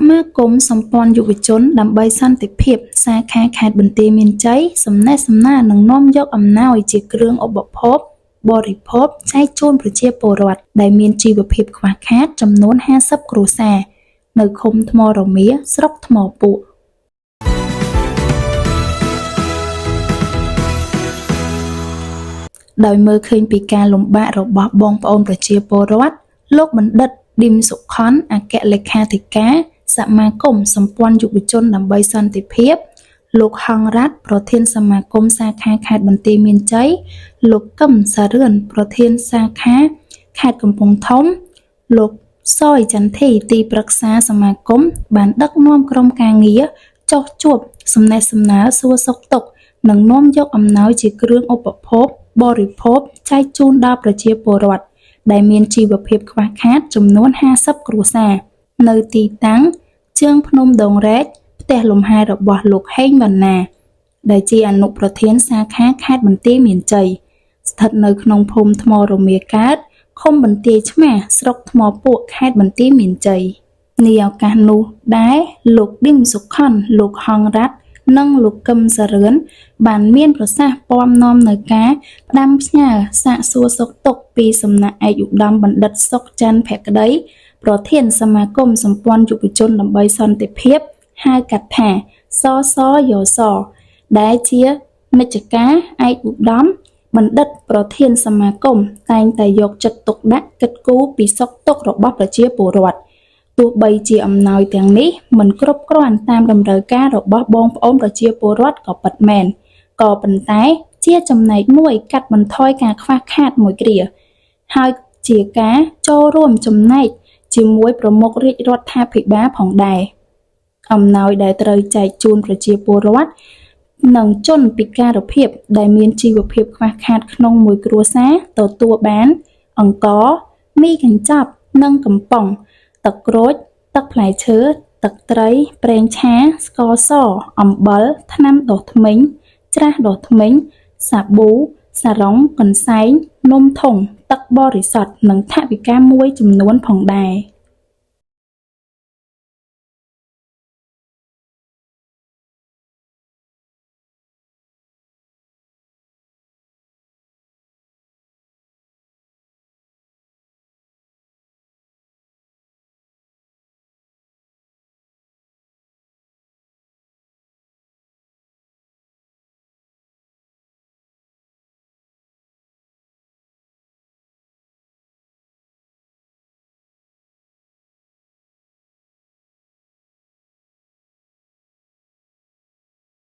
មាគមសម្ព័ន្ធយុវជនដើម្បីសន្តិភាពសាខាខេត្តបន្ទាយមានជ័យសំណេះសំណាលនឹងនាំយកអំណោយជាគ្រឿងឧបភោគបរិភោគចែកជូនប្រជាពលរដ្ឋដែលមានជីវភាពខ្វះខាតចំនួន50គ្រួសារនៅឃុំថ្មរមៀស្រុកថ្មពួកដោយមើលឃើញពីការលំបាករបស់បងប្អូនប្រជាពលរដ្ឋលោកបណ្ឌិតឌឹមសុខុនអគ្គលេខាធិការសមាគមសម្ព័ន្ធយុវជនដើម្បីសន្តិភាពលោកហង្សរ័ត្នប្រធានសមាគមសាខាខេត្តបន្ទាយមានជ័យលោកកឹមសារឿនប្រធានសាខាខេត្តកំពង់ធំលោកសយចន្ទធីទីប្រឹក្សាសមាគមបានដឹកនាំក្រុមការងារចុះជួបសំណេះសំណាលសួរសុខទុក្ខនិងនាំយកអំណោយជាគ្រឿងឧបភោគបរិភោគចែកជូនដល់ប្រជាពលរដ្ឋដែលមានជីវភាពខ្វះខាតចំនួន50គ្រួសារនៅទីតាំងជើងភ្នំដងរែកផ្ទះលំហែរបស់លោកហេងវណ្ណាដែលជាអនុប្រធានសាខាខេត្តបន្ទាយមានជ័យស្ថិតនៅក្នុងភូមិថ្មរមៀកើតឃុំបន្ទាយឆ្មាស្រុកថ្មពួកខេត្តបន្ទាយមានជ័យនាឱកាសនោះដែរលោកឌឹមសុខុនលោកហង្សរ័ត្ននិងលោកកឹមសារឿនបានមានប្រសាសន៍ពំនាំនៅការផ្ដាំផ្ញើសាកសួរសុខទុក្ខពីសំណាក់ឯកឧត្តមបណ្ឌិតសុកច័ន្ទភក្តីប្រធានសមាគមសម្ព័ន្ធយុវជនដើម្បីសន្តិភាពហៅកាត់ថាសសយសដែលជានិច្ចការឯកឧត្តមបណ្ឌិតប្រធានសមាគមតែងតែយកចិត្តទុកដាក់គិតគូរពីសុខទុក្ខរបស់ប្រជាពលរដ្ឋទោះបីជាអំណោយទាំងនេះមិនគ្រប់គ្រាន់តាមតម្រូវការរបស់បងប្អូនប្រជាពលរដ្ឋក៏ពិតមែនក៏ប៉ុន្តែជាចំណែកមួយកាត់បន្ថយការខ្វះខាតមួយគ្រាហើយជាការចូលរួមចំណែកជាមួយប្រមុខរាជរដ្ឋាភិបាលផងដែរអំណោយដែលត្រូវចែកជូនប្រជាពលរដ្ឋនិងជនពិការភាពដែលមានជីវភាពខ្វះខាតក្នុងមួយគ្រួសារទទួលបានអង្ករមីកញ្ចប់និងកំប៉ុងទឹកក្រូចទឹកផ្លែឈើទឹកត្រីប្រេងឆាស្ករសអំបិលថ្នាំដុសធ្មេញច្រាសដុសធ្មេញសាប៊ូសារ៉ុងកន្សែងនំធុងទឹកបរិសុទ្ធនិងថវិកាមួយចំនួនផងដែរ។